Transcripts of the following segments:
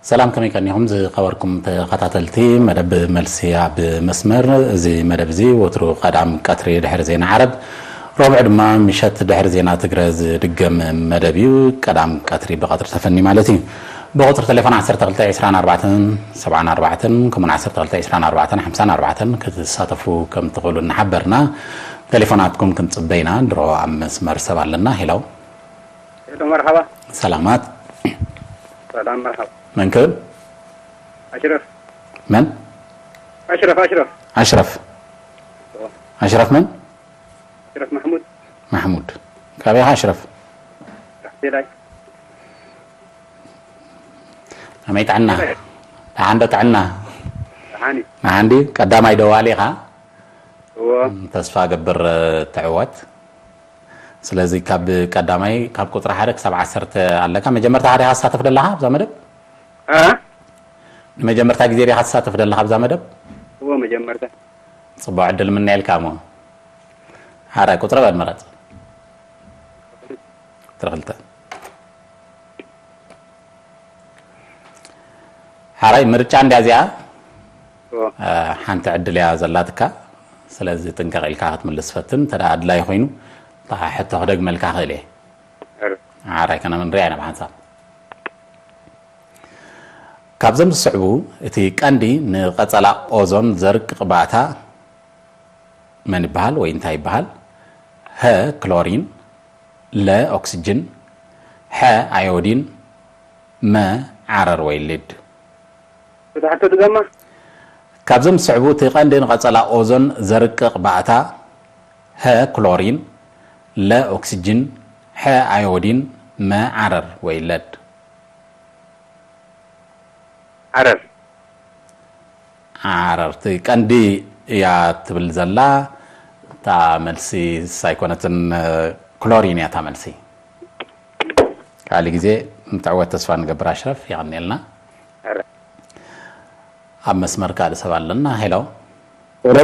ሰላም፣ ከመይ ቀኒኹም ዝኸበርኩም ተኸታተልቲ መደብ መልሲ ኣብ መስመር? እዚ መደብ እዚ ወትሩ ቀዳም ቀትሪ ድሕሪ ዜና ዓረብ፣ ረቡዕ ድማ ምሸት ድሕሪ ዜና ትግረ ዝድገም መደብ እዩ። ቀዳም ቀትሪ ብቐትሪ ተፈኒ ማለት እዩ። ብቑጽሪ ቴሌፎን ዓሰርተ ክልተ ዕስራን ኣርባዕተን ሰብዓን ኣርባዕተን፣ ከምኡውን ዓሰርተ ክልተ ዕስራን ኣርባዕተን ሓምሳን ኣርባዕተን ክትሳተፉ ከም ትኽእሉ እናሓበርና፣ ቴሌፎናትኩም ክንጽበ ኢና። ድሮ ኣብ መስመር ሰብ ኣለና። ሄሎ። ሄሎ፣ መርሓባ። ሰላማት። ሰላም፣ መርሓባ። መን ክብል? ኣሽረፍ። መን? ኣሽረፍ፣ ኣሽረፍ። ኣሽረፍ። ኦ። ኣሽረፍ መን? ኣሽረፍ ማሕሙድ። ማሕሙድ። ካበይ ኢኻ ኣሽረፍ? ራሕቴላይ። ከመይ ጥዕና? ደሓን ዶ ጥዕና? ደሓን እዩ። ደሓን ድዩ? ቀዳማይ ደዋሊ ኢኻ? እዎ። ተስፋ ገብር ትዕወት። ስለዚ ካብ ቀዳማይ፣ ካብ ቁጽሪ ሓደ ክሳብ ዓሰርተ ኣለካ። መጀመርታ ዲኻ ትሳተፍ ዘለኻ ኣብዛ መደብ? እ? ንመጀመርታ ግዜ ዲኻ ትሳተፍ ዘለኻ ኣብዛ መደብ? እዎ፣ መጀመርታ። ጽቡቕ ዕድል ምነየልካ እሞ። ሓራይ ቁጽሪ በል ምረጽ። ቁጽሪ ክልተ። ሓራይ ምርጫ እንድያ እዚኣ። እዎ። እ፣ ሓንቲ ዕድል እያ ዘላትካ። ስለዚ ጥንቀቕ ኢልካ ክትምልስ ፈትን። እንተ ደኣ ኣድላዪ ኮይኑ፣ እታ ሕቶ ክደግመልካ ክእል እየ። ሕራይ። ሓራይ ከነምንርያ ኢና ብሓንሳብ። ካብዞም ዝስዕቡ እቲ ቀንዲ ንቐጸላ ኦዞን ዘርቅቕ ባእታ መን ይበሃል ወይ እንታይ ይበሃል? ሀ፣ ክሎሪን፣ ለ፣ ኦክስጅን፣ ሐ፣ ኣዮዲን፣ መ፣ ዓረር ወይ ሊድ። እቲ ሕቶ ድገማ። ካብዞም ዝስዕቡ እቲ ቀንዲ ንቐጸላ ኦዞን ዘርቅቕ ባእታ፣ ሀ፣ ክሎሪን፣ ለ፣ ኦክስጅን፣ ሐ፣ ኣዮዲን፣ መ፣ ዓረር ወይ ለድ። ዓረር። ዓረር። እቲ ቀንዲ እያ ትብል ዘላ። እታ መልሲ ኣይኮነትን፣ ክሎሪን እያ እታ መልሲ። ካልእ ግዜ ንትዕወት ተስፋ ንገብር ኣሽረፍ፣ የቐንየልና። ሕራይ። ኣብ መስመር ካልእ ሰብ ኣለና። ሄሎ። ሄሎ።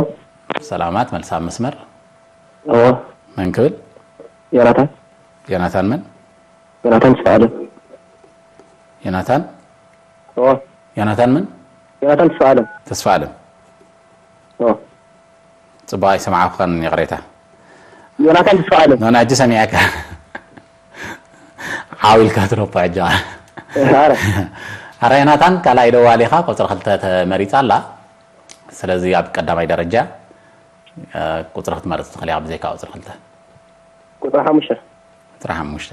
ሰላማት፣ መልሲ ኣብ መስመር። እዎ። መን ክብል? ዮናታን። ዮናታን መን? ዮናታን ተስፋኣለም። ዮናታን? እዎ። ዮናታን መን? ዮናታን ተስፋኣለም። ተስፋኣለም። እዎ። ጽቡቕ ኣይሰማዕኩኻን፣ ይቕሬታ። ዮናታን ተስፋኣለም። ኖ፣ ናጂ ሰሚዐካ። ዓው ኢልካ ትረፖ ሕጂ። ኣረ። ኣረ ዮናታን፣ ካልኣይ ደዋሊኻ ቁጽሪ ክልተ ተመሪጻ ኣላ። ስለዚ ኣብ ቀዳማይ ደረጃ፣ እ፣ ቁጽሪ ክትመርጽ ትኽእል ኢኻ ብዘይካ ቁጽሪ ክልተ። ቁጽሪ ሓሙሽተ። ቁጽሪ ሓሙሽተ።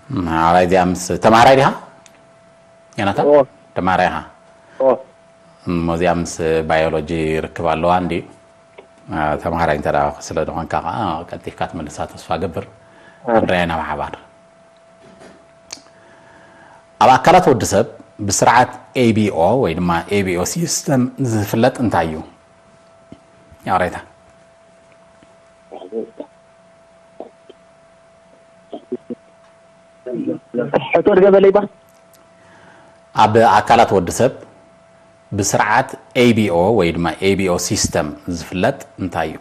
ማዕራይ እዚኣ ምስ ተማሃራይ ዲኻ? ዮናታን? እዎ። ተማሃራይ ኢኻ? እዎ። እሞ እዚኣ ምስ ባዮሎጂ ርክብ ኣለዋ እንድዩ? አ፣ ተማሃራይ እንተ ደኣ ስለ ዝኾንካ ኸዓ ቀልጢፍካ ትምልሳ ተስፋ እገብር። አ። ክንሪኣ ኢና ብሓባር። ኣብ ኣካላት ወዲ ሰብ ብስርዓት ኤ ቢ ኦ ወይ ድማ ኤ ቢ ኦ ሲስተም ዝፍለጥ እንታይ እዩ? ያሬታ። ሕቶ ድገመለይ ባ። ኣብ ኣካላት ወዲ ሰብ ብስርዓት ኤ ቢ ኦ ወይ ድማ ኤ ቢ ኦ ሲስተም ዝፍለጥ እንታይ እዩ?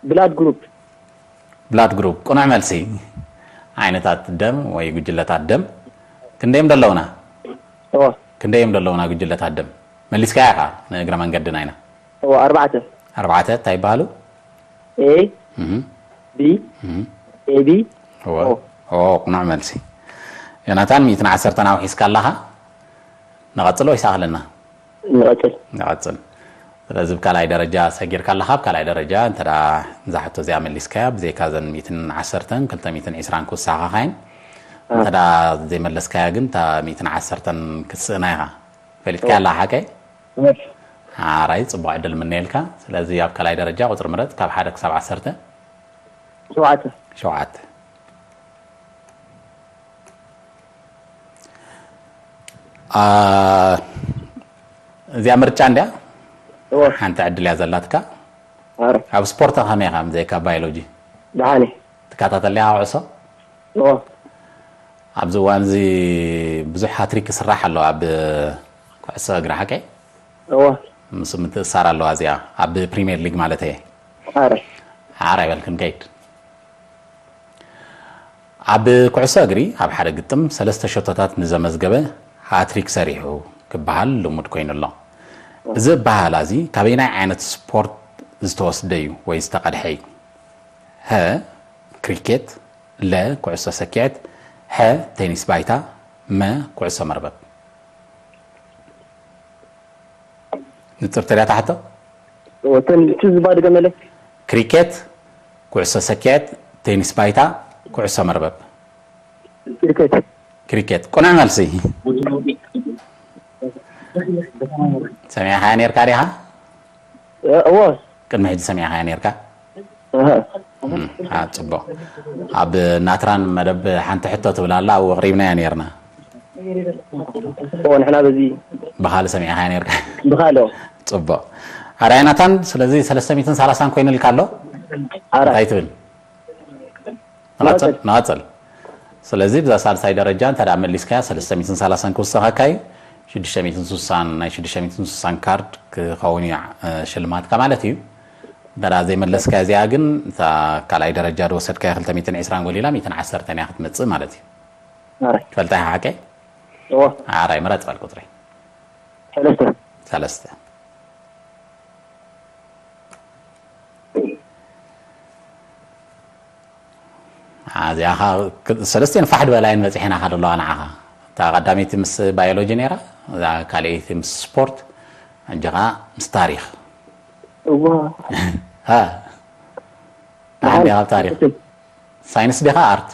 ብላድ ግሩፕ። ብላድ ግሩፕ፣ ቅኑዕ መልሲ። ዓይነታት ደም ወይ ጉጅለታት ደም ክንደይ እዮም ዘለውና? እዎ። ክንደይ እዮም ዘለውና ጉጅለታት ደም? መሊስካያ ኢኻ፣ ንእግረ መንገድና ኢና። እዎ፣ ኣርባዕተ። ኣርባዕተ እንታይ ይበሃሉ? ኤ፣ እህ። ቢ፣ እህ። ኤ ቢ፣ እዎ። ኦ። ኦ፣ ቅኑዕ መልሲ። ዮናታን፣ ሚእትን ዓሰርተን ኣውሒስካ ኣለኻ? ንቐጽል ወይስ ኣኽለና? ንቐጽል። ንቐጽል። ስለዚ፣ ኣብ ካልኣይ ደረጃ ሰጊርካ ኣለኻ። ኣብ ካልኣይ ደረጃ፣ እንተ ደኣ እዛ ሕቶ እዚኣ መሊስካያ፣ ብዘይካ እዘን ሚእትን ዓሰርተን፣ ክልተ ሚእትን ዕስራን ክውስኻኻ ኸይን፣ አ። እንተ ደኣ ዘይመለስካያ ግን፣ እታ ሚእትን ዓሰርተን ክትስእና ኢኻ። ፈሊጥካያ ኦ። ኣለኻ፣ ሓቀይ? እወ። ሓራይ፣ ጽቡቕ ዕድል ምነየልካ። ስለዚ፣ ኣብ ካልኣይ ደረጃ ቁጽሪ ምረጽ፣ ካብ ሓደ ክሳብ ዓሰርተ። ሸውዓተ። ሸውዓተ። አ፣ እዚኣ ምርጫ እንድያ? እወ። ሓንቲ ዕድል እያ ዘላትካ። ኣረ። ኣብ ስፖርት ከመይ ኢኻ፣ ብዘይካ ባዮሎጂ? ደሓን እየ። ትከታተል ዲኻ ኩዕሶ? እወ። ኣብዚ እዋን እዚ ብዙሕ ሃትሪክ ይስራሕ ኣሎ ኣብ ኩዕሶ እግሪ፣ ሓቀይ? እወ። ምስ ምትእሳር ኣለዋ እዚኣ፣ ኣብ ፕሪምየር ሊግ ማለት እየ። ኣረ። ሓራይ በል ክንከይድ። ኣብ ኩዕሶ እግሪ ኣብ ሓደ ግጥም ሰለስተ ሸቶታት ንዘመዝገበ ሃትሪክ ሰሪሑ ክበሃል ልሙድ ኮይኑ ኣሎ። እዚ ኣበሃህላ እዚ ካበየናይ ዓይነት ስፖርት ዝተወስደ እዩ ወይ ዝተቐድሐ እዩ? ሀ፣ ክሪኬት፣ ለ፣ ኩዕሶ ሰኪዐት፣ ሐ፣ ቴኒስ ባይታ፣ መ፣ ኩዕሶ መርበብ። ንጽር ተሪያ ታሕቶ? ወተን እቲ ዝባ ድገመለ። ክሪኬት፣ ኩዕሶ ሰኪዐት፣ ቴኒስ ባይታ፣ ኩዕሶ መርበብ። ክሪኬት። ክሪኬት። ቅኑዕ መልሲ። ሰሚዕኻያ ነርካ ዲኻ? እ-፣ እወ። ቅድሚ ሕጂ ሰሚዕኻያ ነርካ? እህ። እም፣ አ፣ ጽቡቕ። ኣብ ናትራን መደብ ሓንቲ ሕቶ ትብል ኣላ፣ ኣብኡ ኣቕሪብናያ ነርና። እወ፣ ንሕና በዚ ብኻልእ ሰሚዕኻያ ነርካ? ብኻልእ። ጽቡቕ። ኣርኣያ ናታን፣ ስለዚ ሰለስተ ሚእትን ሰላሳን ኮይኑልካ ኣሎ? ኣረ። እንታይ ትብል? ንቐጽል፣ ንቐጽል። ንቐጽል። ስለዚ ብዛ ሳልሳይ ደረጃ እንተ ደኣ መሊስካያ ሰለስተ ሚእትን ሰላሳን ክውሰኸካ እዩ። ሽዱሽተ ሚእትን ስሳን፣ ናይ ሽዱሽተ ሚእትን ስሳን ካርድ ክኸውን እዩ፣ እ፣ ሽልማትካ ማለት እዩ። እንተ ደኣ ዘይመለስካያ እዚኣ ግን እታ ካልኣይ ደረጃ ዝወሰድካያ ክልተ ሚእትን ዕስራን ጎሊላ ሚእትን ዓሰርተን እያ ክትመጽእ ማለት እዩ። ኣረ። ትፈልጣ ኢኻ ሓቀይ? እወ። ኣራይ ምረጽ በል ቁጽሪ። ሰለስተ። ሰለስተ። እዚኣ ኸ-፣ ክ-፣ ሰለስቲኤን ፋሕ ዝበላ እየን በጺሐናኻ ዘለዋ ንዓኻ። እታ ቀዳመይቲ ምስ ባዮሎጂ ነይራ፣ እዛ ካልኣይቲ ምስ ስፖርት፣ ሕጂ ኸኣ ምስ ታሪኽ። እዋ። ሃ። ደሓን። ደሓን ዲኻ ኣብ ታሪኽ? ሳይንስ ዲኻ ኣርት?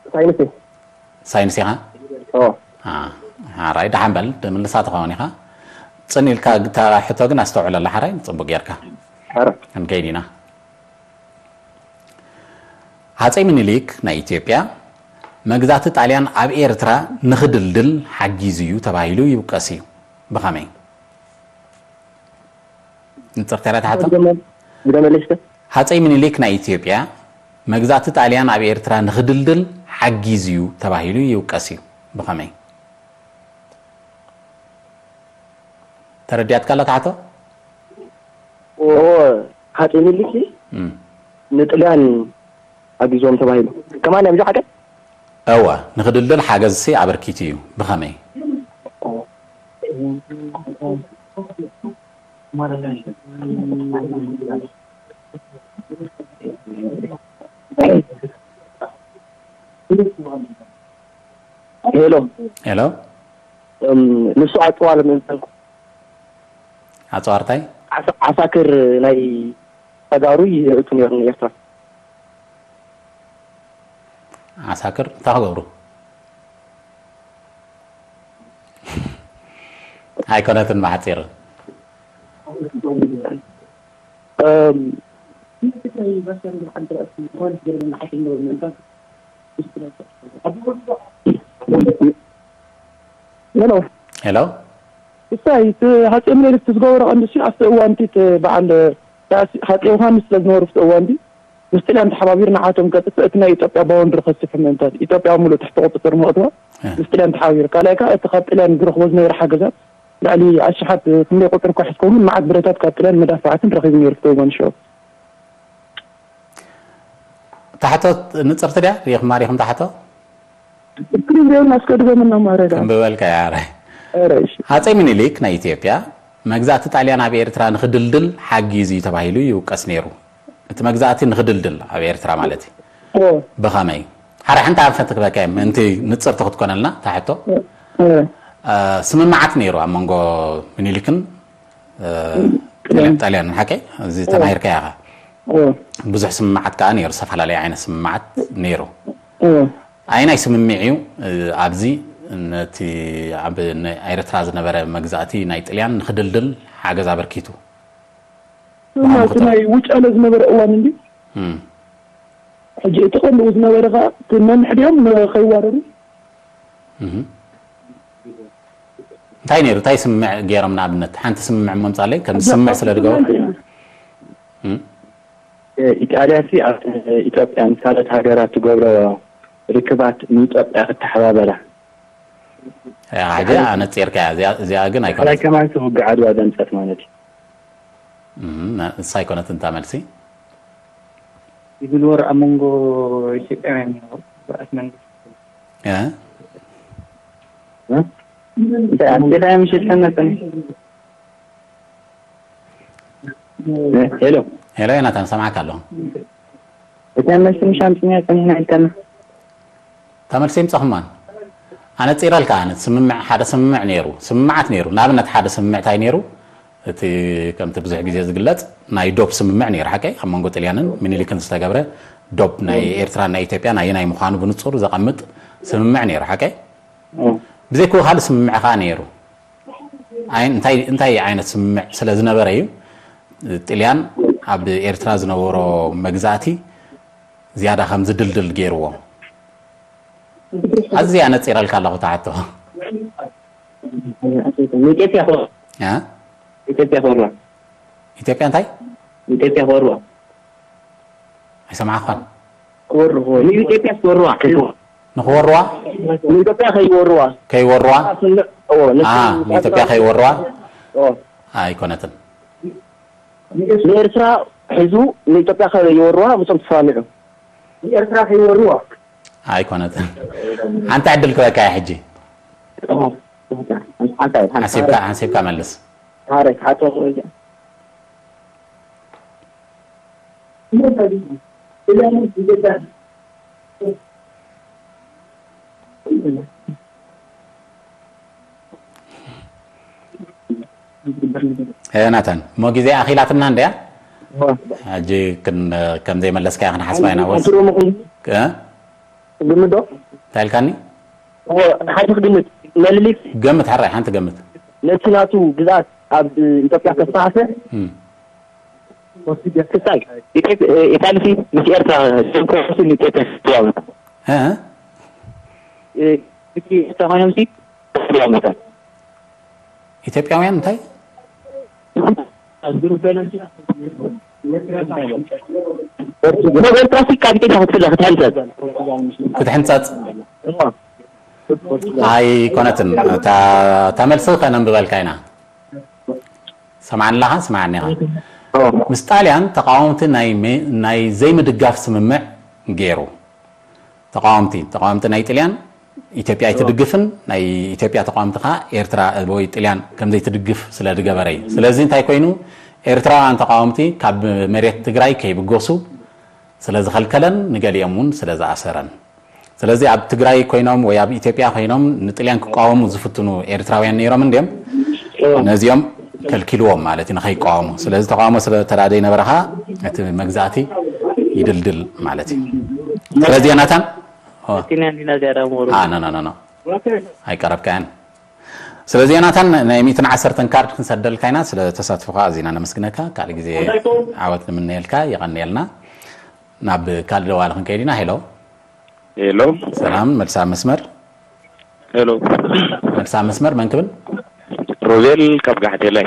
ሳይንስ። ሳይንስ ኢኻ? ኦ። አ፣ ሓራይ ደሓን በል፣ ትምልሳ ትኸውን ኢኻ። ጽን ኢልካ እታ ሕቶ ግን ኣስተውዕለላ ሓራይ፣ ጽቡቕ ጌርካ። ሓራይ። ክንከይድ ኢና። ሃጸይ ምኒልክ ናይ ኢትዮጵያ፣ መግዛእቲ ጣልያን ኣብ ኤርትራ ንኽድልድል ሓጊዙ እዩ ተባሂሉ ይውቀስ እዩ። ብኸመይ? ንጽርቲ እያ ትሓቶ? ግደመ-፣ ግደመለይ እስከ። ሃጸይ ምኒልክ ናይ ኢትዮጵያ፣ መግዛእቲ ጣልያን ኣብ ኤርትራ ንኽድልድል ሓጊዙ እዩ ተባሂሉ ይውቀስ እዩ። ብኸመይ? ተረዲኣትካ ኣላ ትሓቶ? እዎ፣ ሃጸይ ምኒልክ እም። ንጥልያን ሓጊዞም ተባሂሉ። ከማን እዮም ሓቀ? እወ፣ ንኽድልድል ሓገዝሲ ኣበርኪቱ እዩ። ብኸመይ? ሄሎ። ሄሎ። እም፣ ንሱ ኣጽዋር ምእንታን ኣጽዋርታይ? ዓሳ-፣ ዓሳክር ናይ ተጋሩ ይእቱ ነይሩ ንኤርትራ። ዓሳክር እንታይ ክገብሩ? ኣይኮነትን ብሓጺር። እም፣ ሄሎ። ሄሎ። እሳይ፣ እቲ ሃጼ ምኒልክ እቲ ዝገበሮ ቀንዲ እሱ ኣብቲ እዋን እቲ በዓል ሃጼ ዮሃንስ ስለ ዝነበሩ ኣብቲ እዋን እዚ ምስ ጥልያን ተሓባቢሩ ንዓቶም ከጥፍእ እቲ ናይ ኢትዮጵያ ባውንድሪ ከስፍሕ ምእንታት ኢትዮጵያ ሙሉእ ትሕቲ ቁጽጽር ምእትዋ እ። ምስ ጥልያን ተሓባቢሩ። ካልኣይ ከኣ እቲ ካብ ጥልያን ዝረኽቦ ዝነበረ ሓገዛት ልዕሊ ኣሽሓት ክንደይ ቁጽሪ እኳ ሕዝከውን መዓት ብረታት ካብ ጥልያን መዳፍዓትን ረኺቡ ነይሩ ኣብቲ እዋን ሽዑ። ታሕቶ ንጽርቲ ድያ? ሪኢኹማ ዲኹም ታሕቶ? ስክሪን ሪኦም ኣስገድዶም እናማረዳ። ከም ብበልካ እያ፣ ኣረ። ኣረ፣ እሺ። ሃጸይ ምኒልክ ናይ ኢትዮጵያ መግዛእቲ ጣልያን ኣብ ኤርትራ ንኽድልድል ሓጊዙ እዩ ተባሂሉ ይውቀስ ነይሩ። እቲ መግዛእቲ ንኽድልድል ኣብ ኤርትራ ማለት እዩ። ኦ። ብኸመይ? ሓራ ሓንቲ ኣንፈት ክበካ እየ፣ ምእንቲ ንጽርቲ ክትኮነልና፣ እታ ሕቶ። ኦ። እ፣ ስምምዓት ነይሩ ኣብ መንጎ ምኒልክን፣ እ፣ ጥልያን። ጣልያንን፣ ሓቀይ? እዚ ኦ። ተማሂርካዮ ኢኻ። ኦ። ብዙሕ ስምምዓት ከኣ ነይሩ፣ ዝተፈላለየ ዓይነት ስምምዓት ነይሩ። ኦ። ኣየናይ ስምምዕ እዩ፣ እ፣ ኣብዚ ነቲ ኣብ ን-፣ ኤርትራ ዝነበረ መግዛእቲ ናይ ጥልያን ንኽድልድል ሓገዝ ኣበርኪቱ? ስምምዕ እቲ ናይ ውጫለ ዝነበረ እዋን እንዲ? እም። ሕጂ እቲ ቀንድኡ ዝነበረ ኸኣ እቲ ነንሕድዮም ንኸይዋረዱ? እህ። እንታይ ነይሩ? እንታይ ስምምዕ ገይሮም? ንኣብነት ሓንቲ ስምምዕ እሞ ምጻለይ፣ ከም ስምምዕ ስለ ድገበሩ። እም። ኢጣልያ ሲ ኣብ ኢትዮጵያን ካልኦት ሃገራት ትገብሮ ርክባት ንኢትዮጵያ ክተሓባበራ። ያ፣ ሕጂ ኣነጺርካያ። እዚኣ፣ እዚኣ ግን ኣይኮነትን። ከማን ውግእ ዓድዋ ዘምጸት ማለት እዩ። እም፣ ንሳ ኣይኮነትን እታ መልሲ። ይብል ወር ኣብ መንጎ ኢትዮጵያውያን ይነበሩ በኣት መንግስቲ እ? እንታይ ኣስቤዛ ምሽት ከነጠን ሄሎ ሄሎ ዮናታን ሰማዕካ ኣለኹ። እቲ ኣብ መልሲ ምሽ ኣምፅኛ ፀኒሕና ኢልካና። ተመልሰ ይምፀኹማን ኣነፂረልካ ኣነ ስምምዕ ሓደ ስምምዕ ነይሩ ስምምዓት ነይሩ ንኣብነት ሓደ ስምምዕ እንታይ ነይሩ እቲ ከምቲ ብዙሕ ግዜ ዝግለጽ ናይ ዶብ ስምምዕ ነይሩ ሓቀይ ኣብ መንጎ ጥልያንን ምኒልክን ዝተገብረ ዶብ ናይ ኤርትራ ናይ ኢትዮጵያ ናይ ናይ ምዃኑ ብንጹር ዘቐምጥ ስምምዕ ነይሩ ሓቀይ ብዘይኮ ካልእ ስምምዕ ከዓ ነይሩ እንታይ እንታይ ዓይነት ስምምዕ ስለ ዝነበረ እዩ ጥልያን ኣብ ኤርትራ ዝነበሮ መግዛእቲ ዝያዳ ከም ዝድልድል ገይርዎ ኣዝያ ነፂረልካ ኣለኹ ተሓቶ ኢትዮጵያ ኢትዮጵያ ክወርዋ ኢትዮጵያ እንታይ ኢትዮጵያ ክወርዋ ኣይሰማዕኳን ክወርዋ ንኢትዮጵያ ክወርዋ ንክወርዋ ንኢትዮጵያ ከይወርዋ ከይወርዋ ንኢትዮጵያ ከይወርዋ ኣይኮነትን ንኤርትራ ሒዙ ንኢትዮጵያ ከይወርዋ ምስኦም ተስማሚዑ ንኤርትራ ከይወርዋ ኣይኮነትን ሓንቲ ዕድል ክበካ እያ ሕጂ ሓንሲብካ ሓንሲብካ መልስ ናታን እሞ ግዜ ኣኺላትና እንድያ ሕጂ ከም ዘይመለስካ ክንሓስባ ኢና ወስ ግምዶ እንታይ ኢልካኒ ሓንቲ ክግምት መልሊክ ገምት ሕራይ ሓንቲ ገምት ነቲ ናቱ ግዝኣት ኣብ ኢትዮጵያ ከስተሓሰ ክስታይ ኢጣልሲ ምስ ኤርትራ ዲሞክራሲ ንኢትዮጵያ ተዋወ እ? ኤርትራ ኮይኖም ሲ ተዋወ ኢትዮጵያውያን እንታይ ኤርትራ ሲ ካብ ኢትዮጵያ ክትፍለ ክትሕንጸት ክትሕንጸጽ ኣይኮነትን እታ መልሲ ከነንብበልካ ኢና ሰማዕኒ ኣለኻ ስማዕኒ ኢኻ ምስ ጣልያን ተቃወምቲ ናይ ዘይምድጋፍ ስምምዕ ገይሩ ተቃወምቲ ተቃወምቲ ናይ ጥልያን ኢትዮጵያ ኣይትድግፍን ናይ ኢትዮጵያ ተቃወምቲ ከዓ ኤርትራ ወይ ጥልያን ከምዘይትድግፍ ስለ ዝገበረ እዩ ስለዚ እንታይ ኮይኑ ኤርትራውያን ተቃወምቲ ካብ መሬት ትግራይ ከይብገሱ ስለ ዝኸልከለን ንገሊኦም እውን ስለ ዝኣሰረን ስለዚ ኣብ ትግራይ ኮይኖም ወይ ኣብ ኢትዮጵያ ኮይኖም ንጥልያን ክቃወሙ ዝፍትኑ ኤርትራውያን ነይሮም እንድዮም ነዚኦም ከልኪልዎም ማለት እዩ ንኸይቃወሙ ስለዚ ተቃውሞ ስለ ተዳደይ ነበረኻ እቲ መግዛእቲ ይድልድል ማለት እዩ ስለዚ ዮናታን ኣይቀረብካያን ስለዚ ዮናታን ናይ ሚትን ዓሰርተን ካርድ ክንሰደልካ ኢና ስለ ተሳትፎካ ኣዚና ነመስግነካ ካልእ ግዜ ዓወት ንምነየልካ የቐንየልና ናብ ካልእ ደዋሊ ክንከይድ ኢና ሄሎ ሄሎ ሰላም መልሳ መስመር ሄሎ መልሳ መስመር መን ክብል ሮቤል ካብ ጋሕቴላይ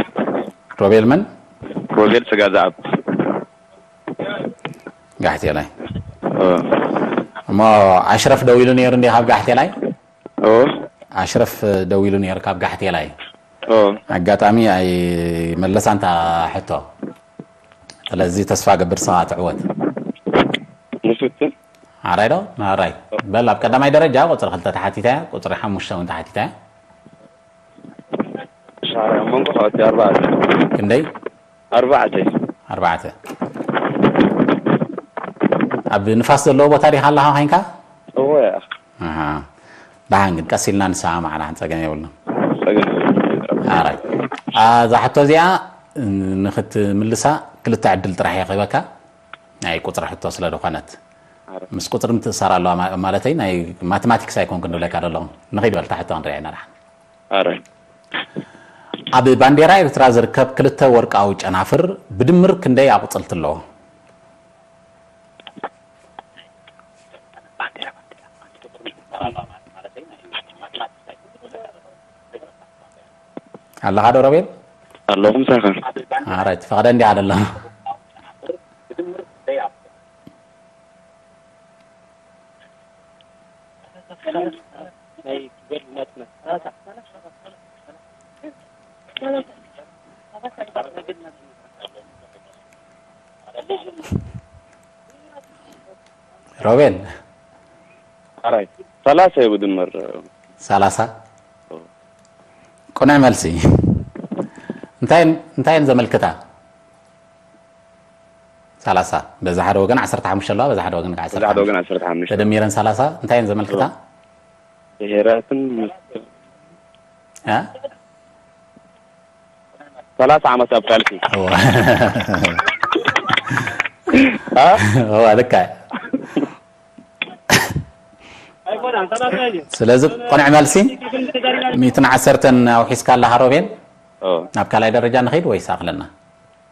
ሮቤል መን ሮቤል ስጋ ዝኣብ ጋሕቴላይ እሞ ኣሽረፍ ደው ኢሉ ነይሩ እንዲ ካብ ጋሕቴላይ ኣሽረፍ ደው ኢሉ ነይሩ ካብ ጋሕቴላይ ኣጋጣሚ ኣይመለሳንታ ሕቶ ስለዚ ተስፋ ገብር ስኻ ትዕወት ንፍትን ኣራይ ዶ ኣራይ በል ኣብ ቀዳማይ ደረጃ ቁፅሪ ክልተ ተሓቲታ እያ ቁፅሪ ሓሙሽተ እውን ተሓቲታ እያ መንጎ ከወቲ ኣርባዕተ ክንደይ ኣርባዕተ ኣርባዕተ ኣብ ንፋስ ዘለዎ ቦታ ዲኻ ኣለኻ ኮይንካ እወ ኣሃ ደሓን ግን ቀስ ኢልና ንሰማማዕ ደሓን ፀገም የብሉን ጸገም ኣራይ እዛ ሕቶ እዚኣ ንክትምልሳ ክልተ ዕድል ጥራሕ እየ ክህበካ ናይ ቁፅሪ ሕቶ ስለ ዝኾነት ምስ ቁፅሪ ምትእሳር ኣለዋ ማ- ማለተይ ናይ ማቴማቲክስ ኣይኮንኩን ዝብለካ ዘለኹ ንኸይድ በልታ ሕቶ ክንሪኣ ኢና ደሓን ኣራይ ኣብ ባንዴራ ኤርትራ ዝርከብ ክልተ ወርቃዊ ጨናፍር ብድምር ክንደይ ኣቑፅልቲ ኣለዎ ኣለኻ ዶ ሮቤል ኣለኹ ምሳኻ ኣራይ ትፈቕደ እንዲ ኣለ ኣለኹ ሮቤል፣ ኣራይ ሰላሳ እዩ ብድምር። ሰላሳ። ቁኑዕ መልሲ። እንታይ እንታይ ዘመልክታ? ሰላሳ። በዛ ሓደ ወገን ዓሰርተ ሓሙሽተ ኣለዋ፣ በዛ ሓደ ወገን ከኣ በዛ ሓደ ወገን ዓሰርተ ሓሙሽተ። ተደሚረን ሰላሳ እንታይ ዘመልክታ? ብሄራትን እ? ሰላሳ ዓመት ኣብ ቃልሲ። እዋ። እ? እዋ፣ ልካ። ስለዚ ቁኑዕ መልሲ። ሚእትን ዓሰርተን ኣውሒስካ ኣለኻ ሮቤል። ኦ፣ ናብ ካልኣይ ደረጃ ንኸይድ ወይስ ኣኽለና?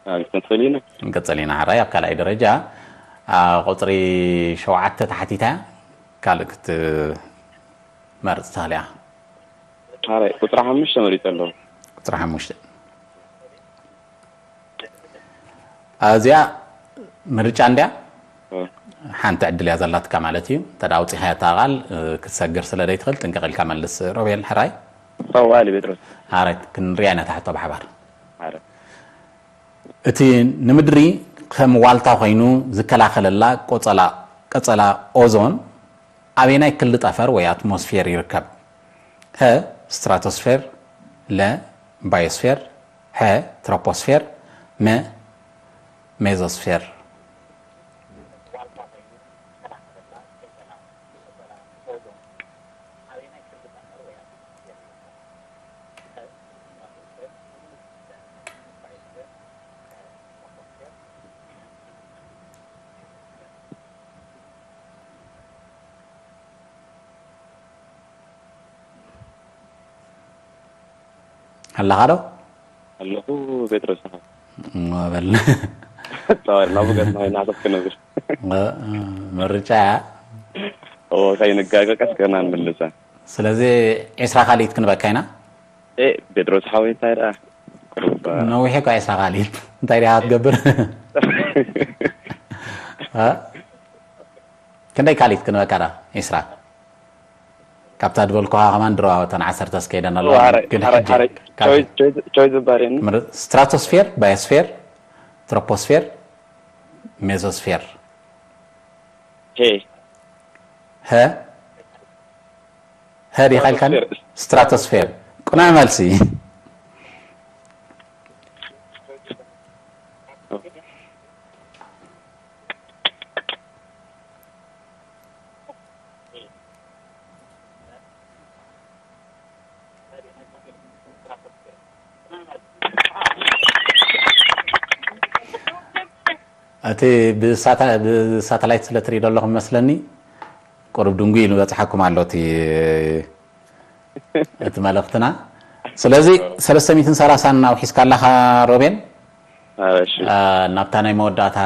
ኣብ ክንፈልይና። ክንቅጽል ኢና። ሕራይ ኣብ ካልኣይ ደረጃ፣ ኣ፣ ቁጽሪ ሸውዓተ ተሓቲታ ካልእ ክትመርጽ ትኽእል ኢኻ። ኣራይ ቁጽሪ ሓሙሽተ መሪጸ ኣለኹ። ቁጽሪ ሓሙሽተ። እዚኣ ምርጫ እንድያ። ኦ፣ ሓንቲ ዕድል እያ ዘላትካ ማለት እዩ። እንተ ደኣ ኣውጺኻያ እታ ቃል፣ እ፣ ክትሰግር ስለ ዘይትኽእል ጥንቅቕ ኢልካ መልስ ሮቤል። ሕራይ። ጸዋሊ ጴጥሮስ። ሕራይ ክንሪኣ ኢና እታ ሕቶ ብሓባር። ኣረ። እቲ ንምድሪ ከም ዋልታ ኮይኑ ዝከላኸለላ ቆጸላ፣ ቀጸላ ኦዞን ኣበየናይ ክሊ ጠፈር ወይ ኣትሞስፌር ይርከብ? ሀ፣ ስትራቶስፌር፣ ለ፣ ባዮስፌር፣ ሐ፣ ትሮፖስፌር፣ መ፣ ሜዞስፌር። ኣለኻ ዶ? ኣለኹ ጴጥሮስ። እሞ በል። ጸዋሊ ናብ ገጽ ናይ ናተክ ክነብር። ምርጫ እያ። ኦ፣ ከይንጋገ ቀስ ገና ንምልሳ። ስለዚ ዒስራ ካልኢት ክንበካ ኢና። ኤ፣ ጴጥሮስ ሓወይ እንታይ ደኣ? ቁሩብ፣ ነዊሕ እኳ ዒስራ ካልኢት እንታይ ዲኻ ክትገብር? እ? ክንደይ ካልኢት ክንበካ ደኣ? ዒስራ። ካብታ ዝበልኩኻ ከማን ድሮ እተን ዓሰርተ ስከይደን ኣለዋ። ኣረ፣ ግን ኣረ፣ ሕጂ ኣረ፣ ካብ ቾይስ፣ ቾይስ፣ ቾይስ ዝባር የኒ። ምር-፣ ስትራቶስፌር፣ ባዮስፌር፣ ትሮፖስፌር፣ ሜዞስፌር። ሄ። ሀ? ሀ ዲኻ ኢልካኒ? ስትራቶስፌር። ቁኑዕ መልሲ። እቲ ብሳታ-፣ ብሳተላይት ስለ ትርኢ ዘለኹም መስለኒ፣ ቁሩብ ድንጉይ ኢሉ በጽሓኩም ኣሎ እቲ፣ እቲ መልእኽትና። ስለዚ ሰለስተ ሚእትን ሰላሳን ኣውሒስካ ኣለኻ ሮቤል። ኣረ፣ እሺ። አ፣ ናብታ ናይ መወዳእታ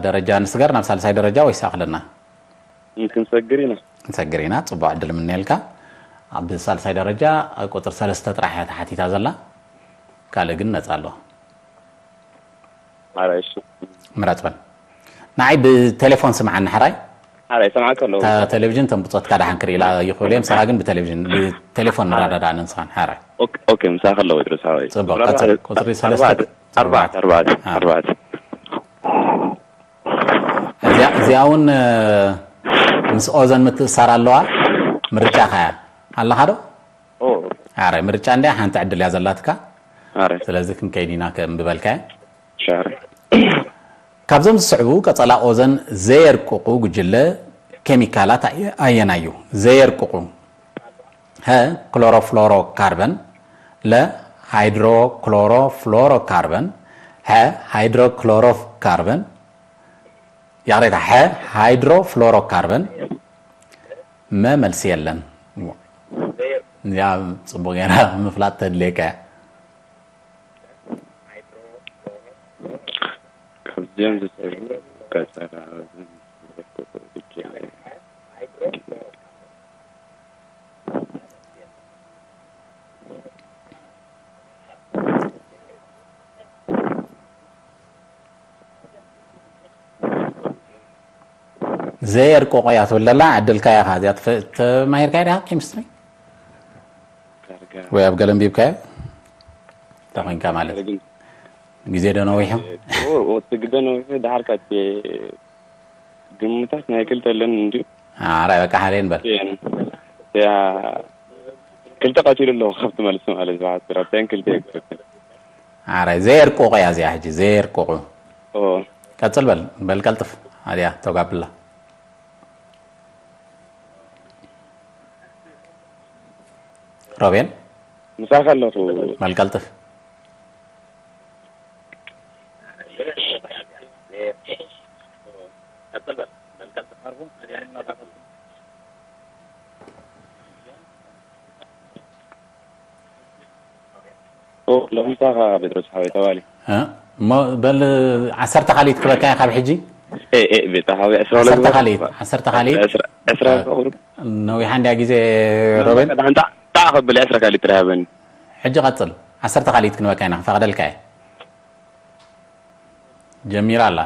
ደረጃ ንስገር፣ ናብ ሳልሳይ ደረጃ ወይስ ኣኽለና? ክንሰግር ኢና። ንሰግር ኢና፣ ጽቡቕ ዕድል ምነየልካ። ኣብ ሳልሳይ ደረጃ ቁጽሪ ሰለስተ ጥራሕ እያ ተሓቲታ ዘላ። ካልእ ግን ነጻ ኣሎ። ኣረ፣ እሺ። ምረጽ በል። ንዓይ ብቴሌፎን ስምዓኒ ሕራይ። ኣረ፣ ይሰምዓካ ኣለኹ። እታ ቴሌቪዥን ተንብጾትካ ደሓን ክርእላ ይኽእሉ እዮም። ንስኻ ግን ብቴሌቪዥን፣ ብቴሌፎን ንረዳዳእ ንስኻን ሕራይ። ኦኬ፣ ኦኬ፣ ምሳኻ ኣለኹ ጴጥሮስ ሓወይ። ጽቡቕ፣ ቁጽሪ ቀጽል። ኣርባዕተ፣ ቁጽሪ ሰለስተ። ኣርባዕተ፣ ኣርባዕተ፣ አ። ኣርባዕተ። እዚኣ፣ እዚኣ እውን፣ እ፣ ምስ ኦዘን ምትእሳር ኣለዋ። ምርጫኻ እያ። ኣለኻ ዶ? ኦ፣ ኣረ፣ ምርጫ እንድያ፣ ሓንቲ ዕድል እያ ዘላትካ። ኣረ፣ ስለዚ ክንከይድ ኢና ከም ዝበልካዮ። ሻረ። ካብዞም ዝስዕቡ ቀጸላ ኦዘን ዘየርቅቑ ጉጅለ ኬሚካላት ኣየ-፣ ኣየናይ እዩ? ዘየርቅቑ። ሀ፣ ክሎሮፍሎሮካርበን። ለ፣ ሃይድሮክሎሮፍሎሮካርበን። ሐ፣ ሃይድሮክሎሮካርበን። ይቕሬታ፣ ሐ፣ ሃይድሮፍሎሮካርበን። መ፣ መልሲ የለን። እዚኣ ጽቡቕ ጌራ ምፍላጥ ተድልየካ እያ። ካብዚኦም ዝስዕቡ ቀጸላ ኦዘን ዘየርቅቑ ጉጅለ ዘየርቅቑ እያ ትብል ዘላ፣ ዕድልካ ኢኻ። እዚኣ ትፈ-፣ ተማሂርካያ ዲኻ ኬሚስትሪ? ዳርጋ ወይ ኣብ ገለ ኣንቢብካዮ? እንታይ ኮይንካ ማለት? ግዜ ዶ ነዊሑ? ኦ፣ ኦ፣ እቲ ግዜ ነዊሑ፣ ድሓር ከኣ እቲ ግምታት ናይ ክልተ ኣለኒ እንድዩ። ኣራይ በቃ ሓደ ንበል። ያ ክልተ ቀቲሉ ኣለኹ ካብቲ መልሲ ማለት ብሓፂር ኣብታይን ክልተ ይግበትን። ኣራይ ዘየርቁቑ እያ እዚኣ ሕጂ ዘየርቁቑ። ኦ ቀጽል በል በል ቀልጥፍ። ኣድያ ተጋብላ። ሮቤል ምሳኻ ኣለኹ። በል ቀልጥፍ። ኦ ሎምሳኻ ጴጥሮስ ሓወይ ተባሊ። እ? እሞ በል ዓሰርተ ካልኢት ክበካ እየ ካብ ሕጂ። ኤ ኤ ቤታ ሓወይ ዕስራ ዓሰርተ ለግበር። ካልኢት ዓሰርተ ካልኢት። ዕስራ ዕስራ ቁሩብ። ነዊሓ እንድያ ግዜ ሮቤል። ደሓን ጣዕ ጣዕ ከብል ዕስራ ካልኢት ጥራይ ሃበኒ። ሕጂ ቀጽል። ዓሰርተ ካልኢት ክንበካ ኢና ክፈቕደልካ እየ። ጀሚራ ኣላ።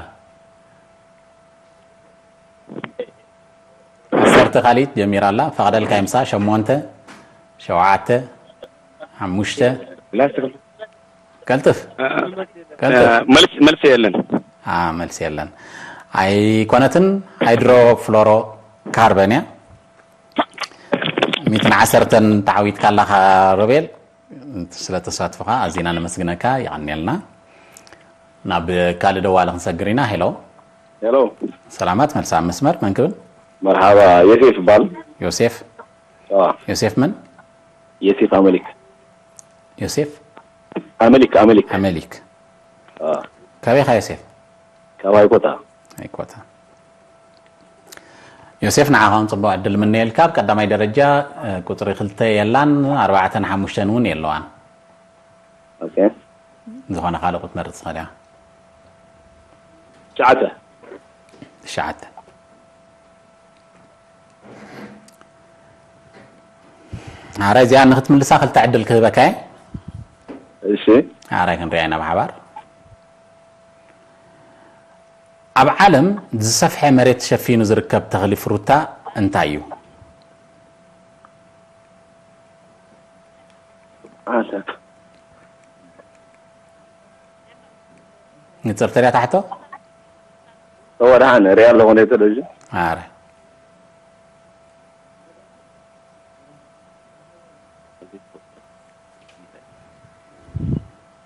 ዓሰርተ ካልኢት ጀሚራ ኣላ። ፈቕደልካ ይምሳ ሸሞንተ ሸውዓተ ሓሙሽተ ላስትክ ቀልጥፍ ቀልጥፍ። መልስ መልስ የለን። አ መልስ የለን። ኣይኮነትን። ሃይድሮ ፍሎሮ ካርበን እያ። ሚትን ዓሰርተን ተዓዊትካ ኣለኻ ሮቤል። ስለ ተሳትፎኻ ኣዚና ነመስግነካ። የቐንየልና። ናብ ካልእ ደዋሊ ክንሰግር ኢና። ሄሎ ሄሎ ሰላማት መልሳ ኣብ መስመር መን ክብል? መርሓባ ዮሴፍ ይባል። ዮሴፍ አ ዮሴፍ መን? ዮሴፍ ኣመሊክ ዮሴፍ ኣመሊክ ኣመሊክ ኣመሊክ አ ካበይ ኢኻ ዮሴፍ? ካብ ኣይኮታ ኣይኮታ። ዮሴፍ ንዓኻ እውን ጽቡቕ ዕድል ምነየልካ። ኣብ ቀዳማይ ደረጃ እ፣ ቁጽሪ ክልተ የላን ኣርባዕተን ሓሙሽተን እውን የለዋን። ኦኬ ዝኾነ ካልእ ክትመርጽ ትኽእል ኢኻ። ትሽዓተ ትሽዓተ። ኣረ እዚኣ ንክትምልሳ ክልተ ዕድል ክህበካ እየ። እሺ ኣረ ክንሪኣ ኢና ብሓባር። ኣብ ዓለም ዝሰፍሐ መሬት ሸፊኑ ዝርከብ ተኽሊ ፍሩታ እንታይ እዩ? ኣንተ ንጽር ተሪያ ታሕቶ ተወዳሓን ሪኣ ኣለኹ ነይ ተለቪዥን ኣረ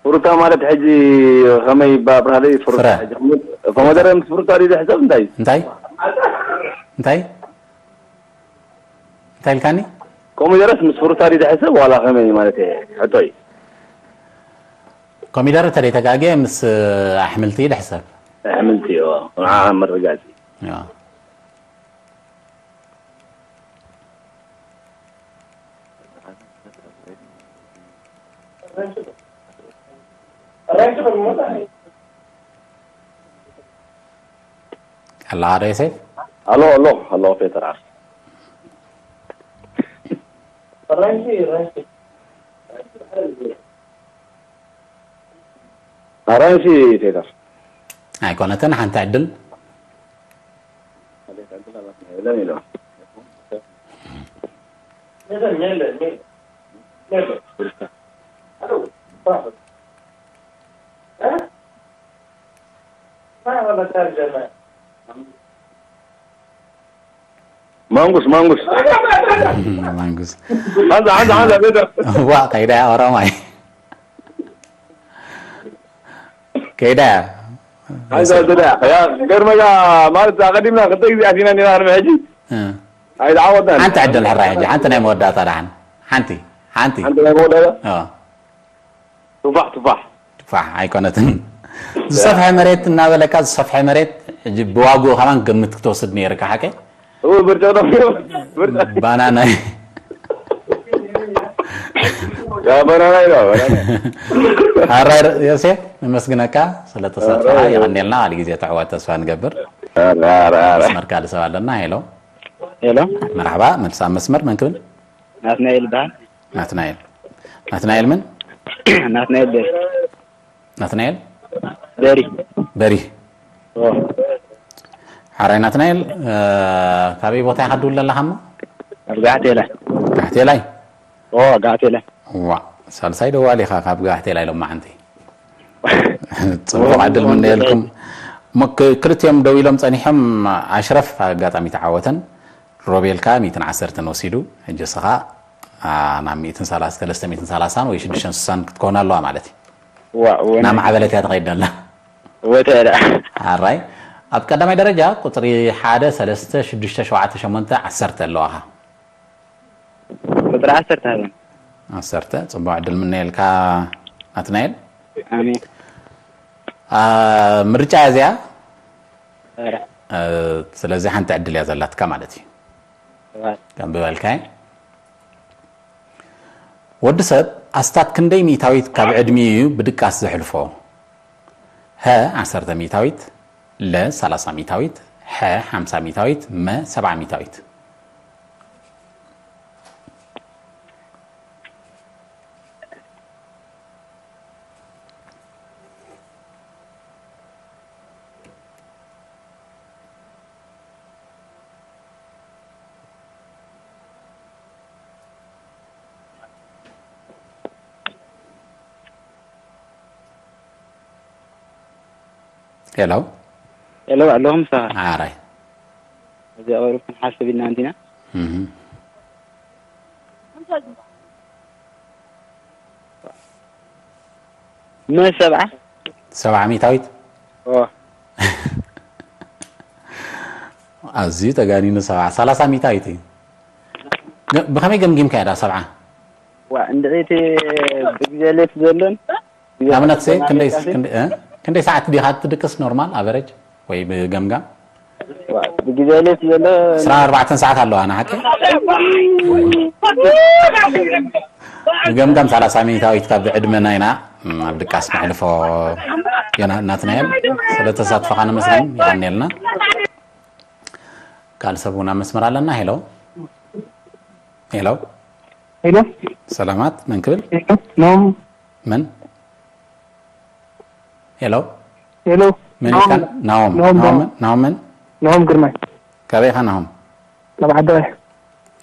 ፍሩታ ማለት ሕጂ ከመይ ይባብራለይ ፍሩታ ፍረ። ሕጂ ኮመደረ ምስ ፍሩታ ድዩ ዝሕሰብ እንታይ እዩ? እንታይ እንታይ እንታይ ኢልካኒ? ኮሚደረስ ምስ ፍሩታ ድዩ ዝሕሰብ ዋላ ከመይ ማለት እየ ሕቶ እዩ ኮሚደረ ተደይ ተጋግየ ምስ ኣሕምልቲ ድሕሰብ ኣሕምልቲ እዮ ንዓ መረጋፂ እዮ። ኣላ ዶ ዮሴፍ ኣሎ ኣሎ ኣሎ ፔተር ዓርሲ ኣራንሺ ፔተር ኣይኮነትን ሓንቲ ዕድል ማንጉስ ማንጉስ ማንጉስ ሓንዛ ሓንዛ ሓንዛ ቤተር ዋ ከይዳ እያ ኦሮማይ ከይዳ እያ ሓንዛ ደዳ ያ ገርመጋ ማለት ኣቀዲምና ክልተ ግዜ ኣቲና ኔና ቅድሚ ሕጂ እ። ኣይተዓወትናን ሓንቲ ዕድል ሕራ ሕጂ ሓንቲ ናይ መወዳእታ ደሓን ሓንቲ ሓንቲ ሓንቲ ናይ መወዳእታ እ። ቱፋሕ ቱፋሕ ፋሕ ኣይኮነትን ዝሰፍሐ መሬት እናበለካ ዝሰፍሐ መሬት ሕጂ ብዋግኡ ከማን ግምት ክትወስድ ነይርካ ሓቀ እው ብርጭቕ ዶ ብርጭቕ ባናና ያ በናና ኢሎ በናና ኣራይ ዮሴፍ ነመስግነካ ስለተሳትፈካ የቐንየልና ካሊ ግዜ ተዕወት ተስፋ ንገብር ኧረ ኧረ ኧረ መስመር ካልእ ሰብ ኣለና ሄሎ ሄሎ መርሓባ መልስ ኣብ መስመር መን ክብል ናትናኤል ይበሃል። ናትናኤል ናትናኤል ምን ናትናኤል በሪ ናትናኤል በሪ በሪ ኦ፣ ሓራይ ናትናኤል እ፣ ካበይ ቦታ ኢኻ ትድውል ዘለኻ እሞ ኣብ ጋሕቴላ ጋሕቴላይ ኦ ጋሕቴላ ዋ ሳልሳይ ደዋል ኢኻ ካብ ጋሕቴላይ ሎማዓንቲ ጽቡቕ ዕድል ምነየልኩም እሞ ክ- ክልቲኦም ደው ኢሎም ጸኒሖም። ኣሽረፍ ኣጋጣሚ ተዓወተን፣ ሮቤል ከኣ ሚእትን ዓሰርተን ወሲዱ። ሕጂ እስኻ ኣ፣ ናብ ሚእትን ሰላሳ፣ ሰለስተ ሚእትን ሰላሳን ወይ ሽዱሽተን ስሳን ክትከውን ኣለዋ ማለት እዩ። ዋእ ወነ ናብ ማዕበለት እያ ትኸይድ ዘላ። ወተላ ኣራይ፣ ኣብ ቀዳማይ ደረጃ ቁጽሪ ሓደ፣ ሰለስተ፣ ሽዱሽተ፣ ሸውዓተ፣ ሸሞንተ፣ ዓሰርተ ኣለዋኻ። ቁፅሪ ዓሰርተ ሃበን። ዓሰርተ። ጽቡቕ ዕድል ምነየልካ ናትናኤል። ኣሜን። ኣ፣ ምርጫ እያ እዚኣ። ኧረ፣ እ፣ ስለዚ ሓንቲ ዕድል እያ ዘላትካ ማለት እዩ። ሰባት ከም ብበልካይ፣ ወዲ ሰብ ኣስታት ክንደይ ሚእታዊት ካብ ዕድሚኡ እዩ ብድቃስ ዘሕልፎ? ሀ ዓሰርተ ሚእታዊት፣ ለ ሰላሳ ሚእታዊት፣ ሐ ሓምሳ ሚእታዊት፣ መ ሰብዓ ሚእታዊት። ሄሎ። ሄሎ ኣለኹም። ሰባ ኣራይ። እዚኣ ቆይሩ ክንሓስብ ኢልና እንዲና። እህ። መ ሰብዓ ሰብዓ ሚእታዊት። ኦ ኣዝዩ ተጋኒኑ። ሰብዓ፣ ሰላሳ ሚእታዊት እዩ። ገ- ብኸመይ ገምጊምካ እያ ሰብዓ? ዋ እንድዒቲ ብግዜ ሌት ዘሎን ንኣብነት ሲ ክንደይ ክንደይ እ? ክንደይ ሰዓት ዲኻ ትድቅስ ኖርማል ኣቨሬጅ ወይ ብገምጋም? ዋ ብግዜ ሌት ዘሎ ዕስራን ኣርባዕተን ሰዓት ኣለዋ ንሓቂ። ብገምጋም ሰላሳ ሚእታዊት ካብ ዕድመና ኢና ኣብ ድቃስ ነሕልፎ። ዮና ናትናኤል፣ ስለ ተሳትፎኻ ነመስግን። የቐንየልና። ካልእ ሰብ እውን ኣብ መስመር ኣለና። ሄሎ። ሄሎ። ሄሎ። ሰላማት፣ መን ክብል? ሄሎ። ናሆም። መን? ሄሎ። ሄሎ። መን ኢልካ? ናሆም። ናሆም፣ ናሆም ናሆም። መን? ናሆም መን? ናሆም ግርማይ። ካበይ ኢኻ ናሆም? ካብ ዓዲ ቀይሕ።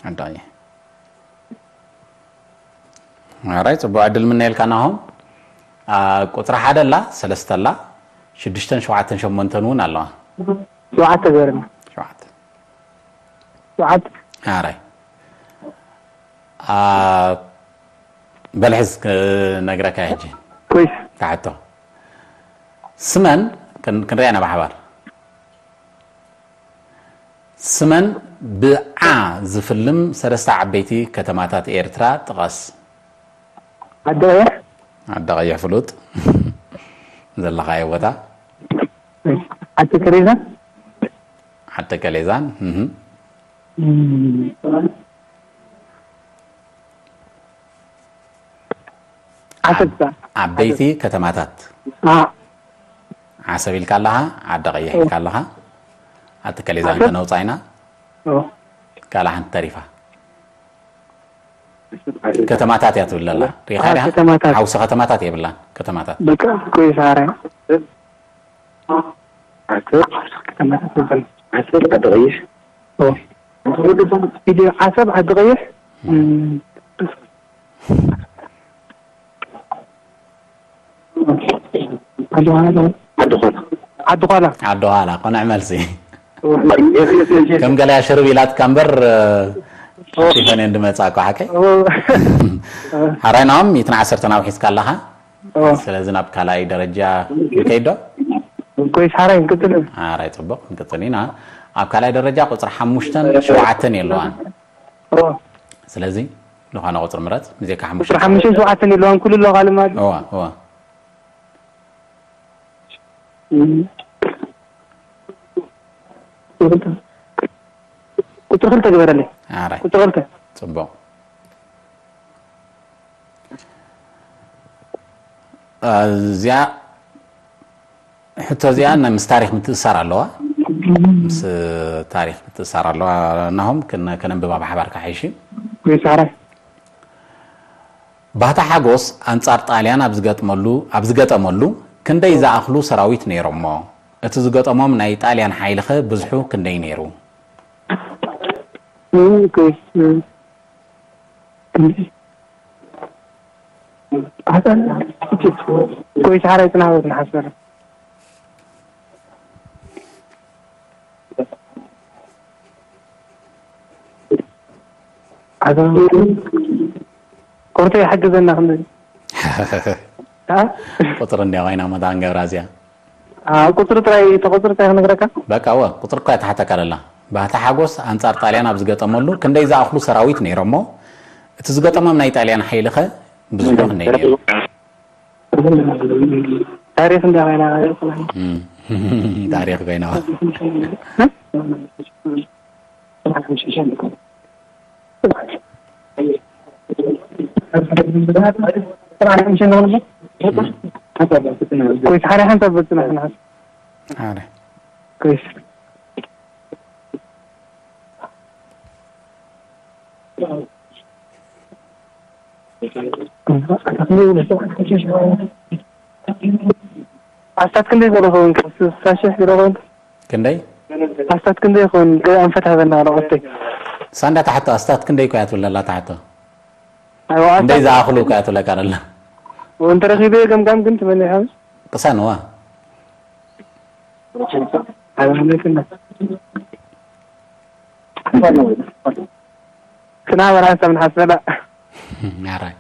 ዓዲ ቀይሕ። ኣራይ፣ ጽቡቕ ዕድል ምነየልካ ናሆም። ኣ፣ ቁጽሪ ሓደ ኣላ፣ ሰለስተ ኣላ፣ ሽዱሽተን ሸውዓተን ሸሞንተን እውን ኣለዋ። ሸውዓተ ገይርና። ሸውዓተ። ሸውዓተ። ኣራይ። ኣ፣ በል ሕዝ ክነግረካ ሕጂ። ኮይስ። ትሓቶ። ስመን ክን-፣ ክንሪኣ ኢና ብሓባር። ስመን ብዓ ዝፍልም ሰለስተ ዓበይቲ ከተማታት ኤርትራ ጥቐስ። ዓዲ ቀይሕ። ዓዲ ቀይሕ ፍሉጥ። ዘለኻዮ ቦታ። ዓዲ ከሬዛ። ዓዲ ከሌዛን። እህ። እም፣ ዓሰብ። ዓበይቲ ከተማታት። አ፣ ዓሰብ ኢልካ ኣለኻ፣ ዓዲ ቀይሕ ኢልካ ኣለኻ። ዓዲ ከሌዛን ዓሰብ። ከነውጻኢና። ኦ፣ ካልእ ሓንቲ ተሪፋ። ከተማታት እያ ትብል ዘላ። ሪኢኻ አ፣ ዲኻ? ከተማታት። ሓውሲ ከተማታት የብላን። ከተማታት። በቃ ኮይስ። ኣራይ። ዓሰብ። ከተማታት ይበል። ዓሰብ፣ ዓዲ ቀይሕ። ኦ። ኢዲ ዓሰብ፣ ዓዲ ቀይሕ። እም፣ ዓዲ ዃላ። ዓዲ ዃላ። ዓዲ ዃላ። ዓዲ ዃላ፣ ቅኑዕ መልሲ። ከም ገለ ሽርብ ኢላትካ እምበር፣ ሸቲፈን እየን ዝመጻ እኮ፣ ሓቀይ? ሓራይ ናሆም፣ ሚእትን ዓሰርተን ኣውሒስካ ኣለኻ። ስለዚ ናብ ካልኣይ ደረጃ ንከይድ ዶ? ኮይስ፣ ሓራይ ንቅጽል። ሓራይ፣ ጽቡቕ፣ ንቅጽል ኢና። ኣብ ካልኣይ ደረጃ ቁጽሪ ሓሙሽተን ሸውዓተን የለዋን። ስለዚ ዝኾነ ቁጽሪ ምረጽ፣ ብዘይካ ሓሙሽተ። ቁጽሪ ሓሙሽተን ሸውዓተን የለዋን፣ ኩሉ ኣሎ ካልእ ማለት። እዋ፣ እዋ። ቁጽሪ ክልተ ግበረለይ። ኣራይ። ቁጽሪ ክልተ። ጽቡቕ። እዚኣ ሕቶ እዚኣ ናይ ምስ ታሪኽ ምትእሳር ኣለዋ። ምስ ታሪኽ ምትእሳር ኣለዋ። ናሆም ክን-፣ ከነንብባ ብሓባር ክሓይሽ እዩ። ይሳራይ። ባህታ ሓጎስ ኣንጻር ጣልያን ኣብ ዝገጥመሉ፣ ኣብ ዝገጠመሉ ክንደይ ዝኣኽሉ ሰራዊት ነይሮሞ? እቲ ዝገጠሞም ናይ ጣልያን ሓይልኸ ብዝሑ ክንደይ ነይሩ? እም፣ ኮይስ፣ እም። ሓሳብ፣ ኮይስ ሓራይ ጽናወት ንሓሰር። ዓዛ ኮርቶ ይሓግዘና ክንዲ ቁፅሪ እንዲያ ኮይና መታን ገብራ እዚኣ ቁፅሪ ጥራይ ተቆፅሪ እንታይ ክነግረካ? በቃ እወ፣ ቁፅሪ እኳ እያ ትሓተካ ዘላ። ባህታ ሓጎስ ኣንፃር ጣልያን ኣብ ዝገጠመሉ ክንደይ ዝኣኽሉ ሰራዊት ነይሮሞ? እቲ ዝገጠሞም ናይ ጣልያን ሓይሊ ኸ ብዙሕ ዶ ክንደይ ነይሩ? ታሪኽ እንዳ ኮይና እም፣ ታሪኽ ኮይና። ኮይስ ሓደ ሓንሳብ በጽና ንሓስ ሓደ ኮይስ ኣስታት ክንደይ ዘሎ ኸውን? ስሳ ሽሕ ዘሎ ኸውን? ክንደይ? ኣስታት ክንደይ ኸውን? ገ-፣ ኣንፈት ሃበና፣ ዶ ቀስተይ? ሳንዳ ትሓቶ ኣስታት ክንደይ እኮ እያ ትብል ዘላ ትሓቶ? ኣይዋ፣ ክንደይ ኣስታት ዝኣኽሉ እኮ እያ ትብለካ ዘላ? እንተረኺበዮ ገምጋም ግን ትመኒ ሓምስ? ቅሰንዋ። ኣይዋ፣ መክና። ክናበር ሓንሳብ ንሓስበላ። ኣራይ።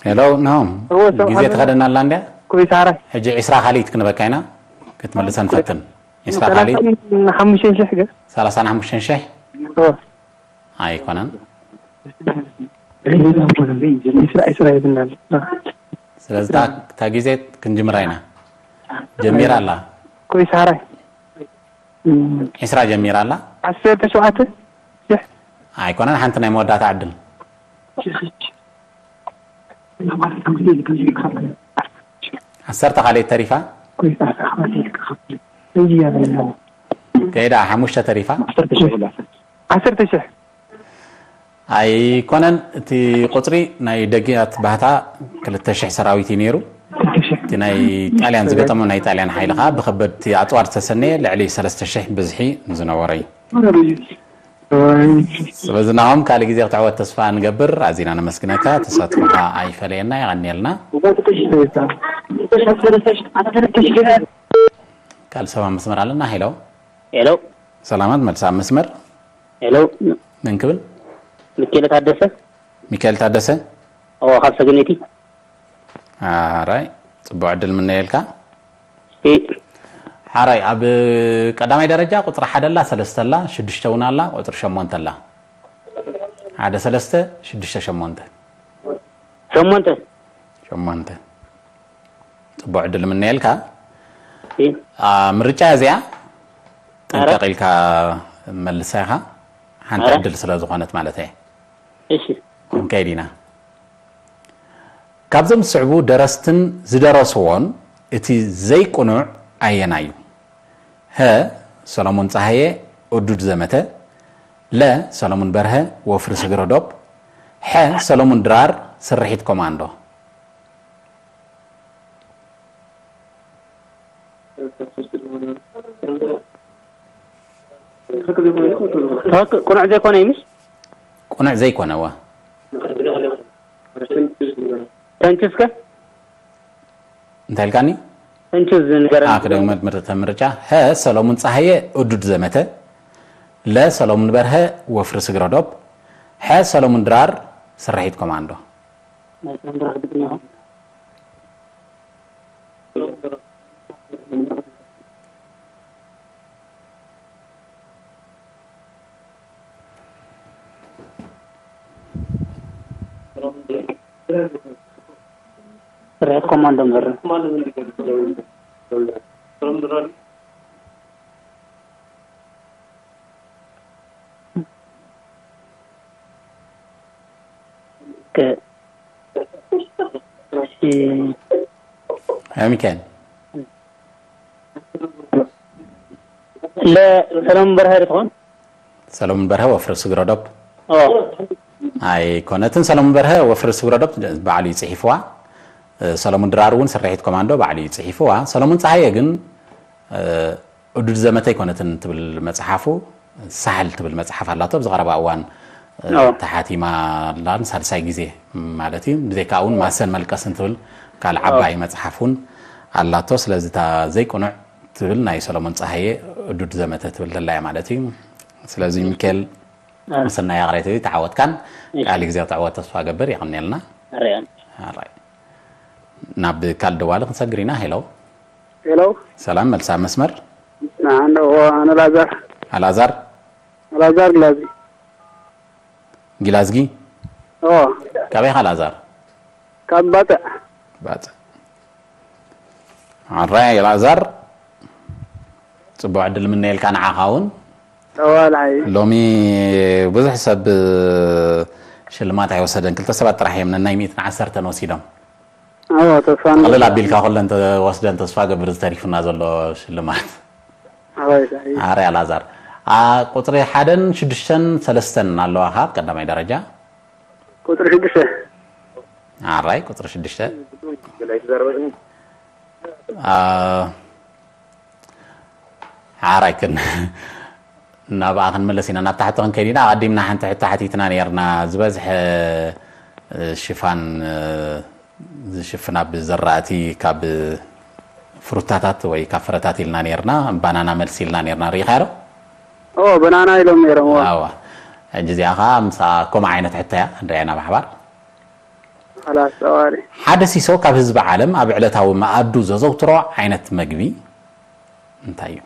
ሄሎ፣ ናሆም፣ እወ፣ ሰምዓኒ። ግዜ ትኸደና ኣላ እንድያ? ኩይ፣ ሳራይ። ሕጂ ዒስራ ካልኢት ክንበካ ኢና፣ ክትመልሰ ንፈትን። ዒስራ ካልኢት? ሰላሳን ሓሙሽተን ሽሕ ገ? ሰላሳን ሓሙሽተን ሽሕ? እወ። ኣይኮነን። ዒስራ፣ ዒስራ ይብልና ኣሎ። ስለዚ እታ፣ እታ ግዜ ክንጅምራ ኢና። ጀሚራ ኣላ። ኩይ፣ ሳራይ። ዒስራ ጀሚራ ኣላ። ዓሰርተ ሸውዓተ ሽሕ። ኣይኮነን፣ ሓንቲ ናይ መወዳእታ ዕድል። ዓሰርተ ካልኣይ ተሪፋ። ከይዳ ሓሙሽተ ተሪፋ። ዓሰርተ ሽሕ። ኣይኮነን፣ እቲ ቁጽሪ ናይ ደግያት ባህታ ክልተ ሽሕ ሰራዊት እዩ ነይሩ። እቲ ናይ ጣልያን ዝገጠሞ ናይ ጣልያን ሓይሊ ከኣ ብኸበድቲ ኣጽዋር ዝተሰነየ ልዕሊ ሰለስተ ሽሕ ብዝሒ ዝነበሮ እዩ። ስለዚ ናሆም ካልእ ግዜ ክትዕወት ተስፋ ንገብር። ኣዚና ነመስግነካ። ተሳትፎኻ ኣይፈለየና። የቐንየልና። ካልእ ሰብ ኣብ መስመር ኣለና። ሄሎ። ሄሎ። ሰላማት መልሲ ኣብ መስመር። ሄሎ። መን ክብል? ሚካኤል ታደሰ። ሚካኤል ታደሰ? እዎ፣ ካብ ሰገነይቲ። ሓራይ፣ ጽቡቕ ዕድል ምነየልካ። እ። ሓራይ፣ ኣብ ቀዳማይ ደረጃ ቁጽሪ ሓደ ኣላ፣ ሰለስተ ኣላ፣ ሽዱሽተ እውን ኣላ፣ ቁጽሪ ሸሞንተ ኣላ። ሓደ ሰለስተ፣ ሽዱሽተ ሸሞንተ። ሸሞንተ። ሸሞንተ። ጽቡቕ ዕድል ምነየልካ። እ። አ፣ ምርጫ እዚኣ ጥንቅቕ ኣረ። ኢልካ መልሳ ኢኻ። ሓንቲ ኣረ። ዕድል ስለ ዝኾነት ማለት እየ። እሺ። ክንከይድ ኢና። ካብዞም ዝስዕቡ ደረስትን ዝደረስዎን እቲ ዘይቅኑዕ ኣየናይ እዩ? ሀ፣ ሰሎሞን ጸሃየ፣ እዱድ ዘመተ። ለ፣ ሰሎሞን በርሀ፣ ወፍሪ ስግረ ዶብ። ሐ፣ ሰሎሞን ድራር፣ ስርሒት ኮማንዶ። ትኽክል ዘይኮነ እዩ፣ ትኽክል። ትኽክል፣ ቅኑዕ ዘይኮነ እዩ፣ ምስ? ቅኑዕ ዘይኮነ፣ እወ። ተንክስ ከ? እንታይ ኢልካኒ? ተንክስ ንገረኒ። አ፣ ክደግመ ምርጫ፣ ምርጫ። ሀ፣ ሰሎሙን ጸሃየ፣ እዱድ ዘመተ። ለ፣ ሰሎሙን በርሀ፣ ወፍሪ ስግረ ዶብ። ሐ፣ ሰሎሙን ድራር፣ ስርሒት ኮማንዶ። ናይ ሰንድራ ክድግም ኢኹም። ስርሒት ኮማንዶ መርህ። ከ-፣ እሺ። ኣይ ሚካኤል። ለ-፣ ሰለሙን በርሀ ዶ ትኾን? ሰለሙን በርሀ ወፍሪ ስግረዶብ? ኦ። ኣይኮነትን። ሰለሙን በርሀ ወፍሪ ስግረዶብ ባዕሉ እዩ ጽሒፍዋ። ሰለሙን ድራር እውን ስርሒት ኮማንዶ ባዕሉ እዩ ጽሒፍዋ። ሰለሙን ጸሃየ ግን፣ እ፣ እዱድ ዘመተ ኣይኮነትን ትብል መጽሓፉ፣ ሳሕል ትብል መጽሓፍ ኣላቶ። ኣብዚ ቀረባ እዋን፣ እ፣ ኣዎ። ተሓቲማ ኣላ፣ ንሳልሳይ ግዜ ማለት እዩ። ብዘይካ እውን ማሰን መልቀስን ትብል ካልእ ኣዎ። ዓባይ መጽሓፍ እውን ኣላቶ። ስለዚ እታ ዘይቅኑዕ ትብል ናይ ሰለሙን ጸሃየ እዱድ ዘመተ ትብል ዘላ እያ ማለት እዩ። ስለዚ ሚካኤል፣ ኣዎ። ሰናይ ኣቕሬት እዩ፣ ተዓወትካን። እሺ። ቃል ግዜ ተዓወት ተስፋ ገብር፣ የቐንየልና። ኣረ። ኣራይ። ናብ ካልእ ደዋሊ ክንሰግር ኢና። ሄሎ። ሄሎ። ሰላም፣ መልሳ መስመር። ንዓንዶ፣ ኣነ ላዛር። ኣላዛር? ኣላዛር ግላዝጊ። ጊላዝጊ? ኦ። ካበይ ኢኻ ላዛር? ካብ ባጽዕ። ባጽዕ። ኣራይ ላዛር፣ ጽቡቕ ዕድል ምነየልካ ንዓኻ እውን። ጠዋል ሓይ። ሎሚ ብዙሕ ሰብ ሽልማት ኣይወሰደን። ክልተ ሰባት ጥራሕ እዮም ነናይ ሚእትን ዓሰርተን ወሲዶም። ኣዎ፣ ተስፋ ጥቕልል ንገብር። ኣቢልካ ኩለን ተወስደን ተስፋ ገብር ዝተሪፉና ዘሎ ሽልማት። ኣዎ፣ ይስሕይ። ኣረ ኣላዛር። ኣ፣ ቁጽሪ ሓደን ሽዱሽተን ሰለስተን ኣለዋ ካብ ቀዳማይ ደረጃ። ቁጽሪ ሽዱሽተ። ኣራይ፣ ቁጽሪ ሽዱሽተ። ኣ፣ ሓራይ ክን-፣ ናብኣ ክንምለስ ኢና፣ ናብ ታሕቲ ክንከይድ ኢና። ኣቐዲምና ሓንቲ ሕቶ ሓቲትና ነይርና። ዝበዝሐ፣ እ፣ ሽፋን፣ እ፣ ዝሽፍና ብዘራእቲ ካብ ፍሩታታት ወይ ካብ ፍረታት ኢልና ነይርና። ባናና መልሲ ኢልና ነይርና። ርኢኻዮ ዶ? ኦ፣ በናና ኢሎም ነይሮም፣ ዋ። ኣዋ። ሕጂ እዚኣ ኸዓ ምስኣ ከምኡ ዓይነት ሕቶ እያ። ንሪኣ ኢና ብሓባር። ኸላስ፣ ጠዋሊ። ሓደ ሲሶ ካብ ህዝቢ ዓለም ኣብ ዕለታዊ መኣዱ ዘዘውትሮ ዓይነት መግቢ እንታይ እዩ?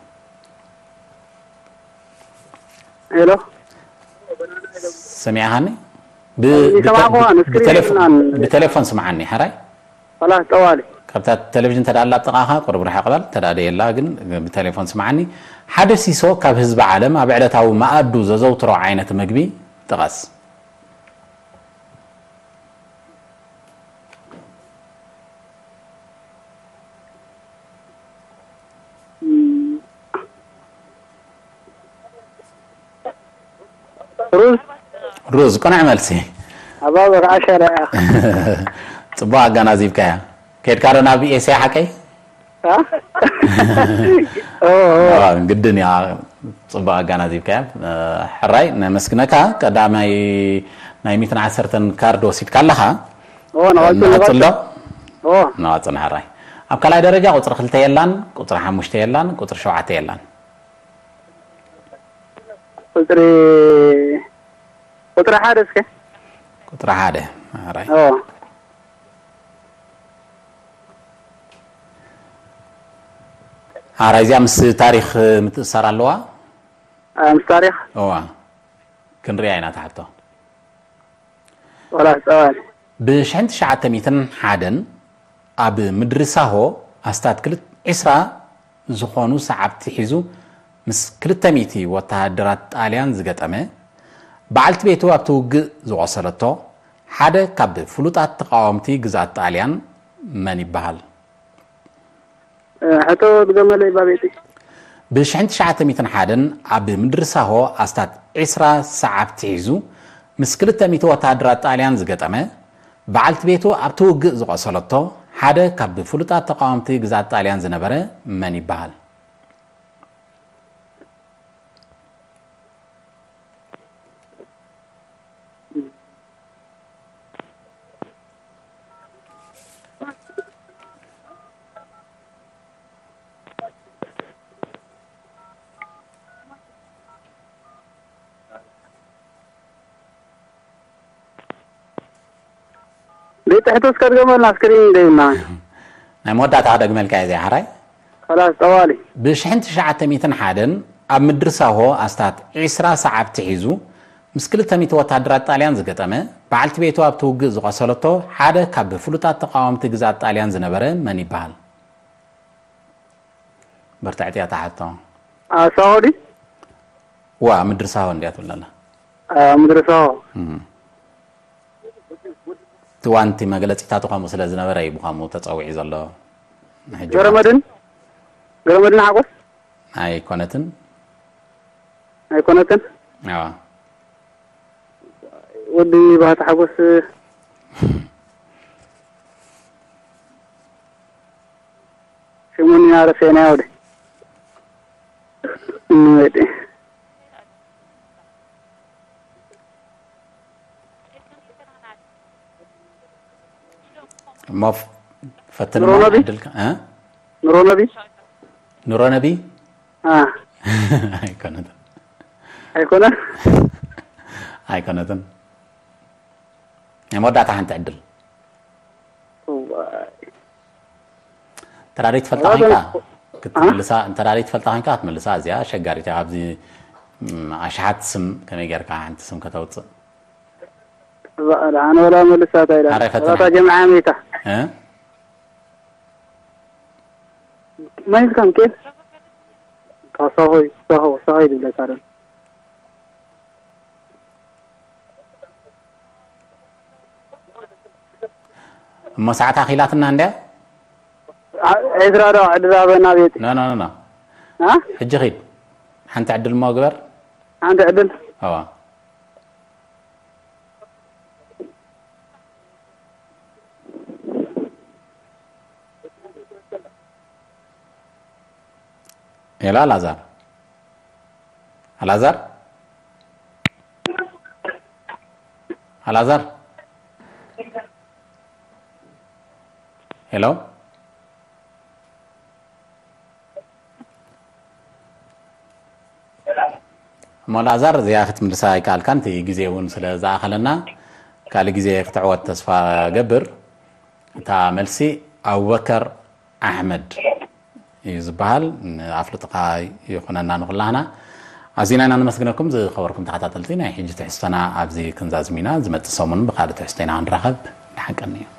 ሄሎ። ሰሚዕኻኒ? ብ-፣ ይሰማዕኩ ብተ-፣ እዋን፣ እስክሪን ብቴሌፎ-፣ የብልናን። ብቴሌፎን ስምዓኒ፣ ሕራይ? ኸላስ፣ ጠዋሊ። ካብታ ቴሌቪዥን እንተ ደኣ ኣላ ኣብ ጥቓኻ፣ ቁሩብ ርሕቕ በል፣ እንተ ደኣ ደየላ ግን ብቴሌፎን ስምዓኒ። ሓደ ሲሶ ካብ ህዝቢ ዓለም ኣብ ዕለታዊ መኣዱ ዘዘውትሮ ዓይነት መግቢ ጥቐስ። ሩዝ። ሩዝ፣ ቅኑዕ መልሲ። ኣባባ ከዓ ሸራ እያ። ጽቡቕ ኣገናዚብካያ። ከድካ ዶ ናብ ኤስያ ሓቀይ? አ? ኦ፣ ኦ። ኣዎ፣ ግድን እያ። ጽቡቕ ኣገናዚብካያ። እ፣ ሕራይ፣ ነመስግነካ። ቀዳማይ ናይ ሚእትን ዓሰርተን ካርድ ወሲድካ ኣለኻ። ኦ፣ ንቐጽል፣ ንቐጽል ዶ? ንቐጽል። ኦ። ንቐጽል፣ ሕራይ። ኣብ ካልኣይ ደረጃ ቁጽሪ ክልተ የላን፣ ቁጽሪ ሓሙሽተ የላን፣ ቁጽሪ ሸውዓተ የላን። ቁጽሪ፣ ቁጽሪ ሓደ እስከ። ቁጽሪ ሓደ፣ ሕራይ። ኦ። ኣራይ፣ እዚኣ ምስ ታሪኽ ምትእሳር ኣለዋ? ኣ፣ ምስ ታሪኽ? እዋ። ክንሪኣ ኢና እታ ሕቶ። ዋላ ጸዋል። ብሽሕን ትሽዓተ ሚእትን ሓደን ኣብ ምድሪ ሳሆ ኣስታት ክልተ፣ ዕስራ ዝኾኑ ሰዓብቲ ሒዙ ምስ ክልተ ሚእቲ ወተሃደራት ጣልያን ዝገጠመ፣ በዓልቲ ቤቱ ኣብቲ ውግእ ዝቖሰለቶ፣ ሓደ ካብ ፍሉጣት ተቓወምቲ ግዝኣት ጣልያን መን ይበሃል? እ፣ ሕቶ ድገመለይ ባቤቲ። ብሽሕን ትሽዓተ ሚእትን ሓደን ኣብ ምድሪ ሳሆ ኣስታት ዕስራ ሰዓብቲ ሒዙ ምስ ክልተ ሚእቲ ወተሃደራት ጣልያን ዝገጠመ፣ በዓልቲ ቤቱ ኣብቲ ውግእ ዝቖሰለቶ፣ ሓደ ካብ ፍሉጣት ተቓወምቲ ግዝኣት ጣልያን ዝነበረ መን ይበሃል? ቤት ትሕቲ እስከ ድገመልና፣ ስክሪን ደይና። ናይ መወዳእታ ክደግመልካ እየ፣ እዚኣ ሓራይ። ከላስ፣ ጠዋሊ። ብሽሕን ትሽዓተ ሚእትን ሓደን ኣብ ምድሪ ሳሆ ኣስታት ዕስራ ሰዓብቲ ሒዙ ምስ ክልተ ሚእቲ ወታደራት ጣልያን ዝገጠመ፣ በዓልቲ ቤቱ ኣብቲ ውግእ ዝቐሰለቶ፣ ሓደ ካብ ፍሉጣት ተቓወምቲ ግዝኣት ጣልያን ዝነበረ መን ይበሃል? በርትዕቲ እያ እታ ሕቶ። ኣ፣ ሳሆ ድዩ? ዋ፣ ምድሪ ሳሆ እንድያ ትብል ኣላ። ኣ፣ ምድሪ ሳሆ። እም። እቲ ዋንቲ መግለጺታቱ ከምኡ ስለ ዝነበረ እዩ ብኸምኡ ተጸዊዑ ዘሎ። ንሕጂ ገረመድን? ገረመድን ሓጎስ? ኣይኮነትን። ኣይኮነትን? ኣዋ። ወዲ ባህታ ሓጎስ። ሽሙን ኢና ረሴና ወደ እንመጥ እሞ ፈትንሞ ኑሮ ነቢ? ዕድልካ እ? ኑሮ ነቢ? ኑሮ ነቢ? አ። ኣይኮነትን። ኣይኮነ? ኣይኮነትን። ናይ መወዳእታ ሓንቲ ዕድል። እዋይ። ተራዲት ፈልጣ ኮይንካ ክትምልሳ፣ ተራዲት ፈልጣ ኮይንካ ክትምልሳ እዚኣ ኣሸጋሪት እያ። ኣብዚ ም፣ ኣሽሓት ስም ከመይ ጌርካ ሓንቲ ስም ከተውፅእ? እዛ ኣነ ወላ መልሳታ ኢላ። ኣረ ፈትና። ወላታ ጀምዓ መይታ። እ? ማይልካ ምቄል። ካሳሆይ፣ ሳሆ፣ ሳሆይ ድብለካ ዶ? እሞ ሰዓት ኣኺላትና እንድያ። ኤዝራ ዶ ዕድል ኣበና ቤት? ኖ ኖ ኖ ኖ። አ? ሕጂ ኺድ። ሓንቲ ዕድል እሞ ግበር። ሓንቲ ዕድል። ኣዋ። ሄሎ ኣላዛር፣ ኣላዛር፣ ኣላዛር፣ ሄሎ። እሞ ኣላዛር እዚኣ ክትምልሳ ኣይከኣልካን፣ እቲ ግዜ እውን ስለ ዝኣኸለና ካልእ ግዜ ክትዕወት ተስፋ ገብር። እታ መልሲ ኣቡበከር ኣሕመድ እዩ ዝበሃል። ንኣፍልጥኻ ይኹነና ንኹላህና። ኣዚና ኢና ነመስግነኩም ዝኸበርኩም ተኸታተልቲ። ናይ ሕጂ ትሕዝቶና ኣብዚ ክንዛዝም ኢና። ዝመጽእ ሰሙን ብኻልእ ትሕዝቶ ኢና ክንራኸብ። ንሓቀኒ እዩ።